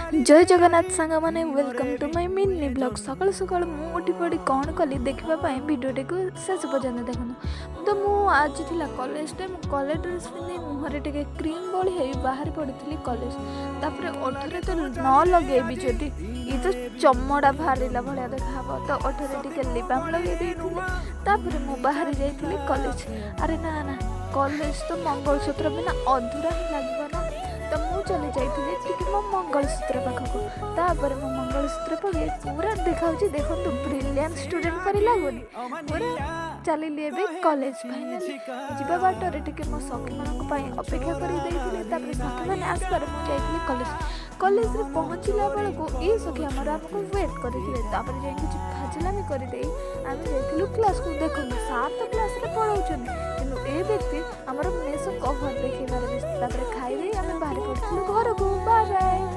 ଜୟ ଜଗନ୍ନାଥ ସାଙ୍ଗମାନେ, welcome to my mini vlog। ସକାଳୁ ସକାଳୁ ମୁଁ ଉଠି ପଡ଼ି କ'ଣ କଲି ଦେଖିବା ପାଇଁ ଭିଡ଼ିଓଟିକୁ ଶେଷ ପର୍ଯ୍ୟନ୍ତ ଦେଖନ୍ତୁ। ତ ମୁଁ ଆଜି ଥିଲା କଲେଜ ଡ଼େ। ମୁଁ କଲେଜ ଡ୍ରେସ୍ ପିନ୍ଧି, ମୁହଁରେ ଟିକେ କ୍ରିମ୍ ବୋଳି ହେଇ ବାହାରି ପଡ଼ିଥିଲି କଲେଜ। ତାପରେ ଓଠରେ ତ ନ ଲଗେଇବି ଯଦି, ଇଏ ତ ଚମଡ଼ା ବାହାରିଲା ଭଳିଆ ଦେଖାହେବ। ତ ଓଠରେ ଟିକେ ଲିପ୍ ଲଗେଇ ଦେଇଥିଲି। ତାପରେ ମୁଁ ବାହାରି ଯାଇଥିଲି କଲେଜ। ଆରେ ନା ନା, କଲେଜ ତ ମଙ୍ଗଳସୂତ୍ର ବିନା ଅଧୁରା ହିଁ ଲାଗିବ ନା। ତ ମୁଁ ଚାଲି ଯାଇଥିଲି ଟିକେ ମୋ ମଙ୍ଗଳସୂତ୍ର ପାଖକୁ। ତାପରେ ମୋ ମଙ୍ଗଳସୂତ୍ର ପକେଇ ପୁରା ଦେଖାଉଛି, ଦେଖନ୍ତୁ, ବ୍ରିଲିଆଣ୍ଟ ଷ୍ଟୁଡେଣ୍ଟ ପରି ଲାଗୁନି ପୁରା? ଚାଲିଲି ଏବେ କଲେଜ। ଫାଇନାଲି ଯିବା ବାଟରେ ଟିକେ ମୋ ସଖୀମାନଙ୍କ ପାଇଁ ଅପେକ୍ଷା କରି ଦେଇଥିଲି। ତାପରେ ସଖୀମାନେ ଆସିବାରେ ମୁଁ ଯାଇଥିଲି କଲେଜ। କଲେଜରେ ପହଞ୍ଚିଲା ବେଳକୁ ଏଇ ସଖୀ ଆମର ଆମକୁ ୱେଟ୍ କରିଥିଲେ। ତାପରେ ଯାଇ କିଛି ଫାଜିଲାମି କରିଦେଇ ଆମେ ଯାଇଥିଲୁ କ୍ଲାସ୍କୁ। ଦେଖନ୍ତୁ, ସାର୍ ତ କ୍ଲାସ୍ରେ ପଢ଼ାଉଛନ୍ତି, କିନ୍ତୁ ଏ ବ୍ୟକ୍ତି ଆମର ମେସୋ କଭର୍ ଦେଖେଇବାରେ ବ୍ୟସ୍ତ। ତାପରେ ଖାଇଦେଇ ଆମେ ବାହାରି ପଡ଼ିଥିଲୁ ଘରକୁ। Bye bye.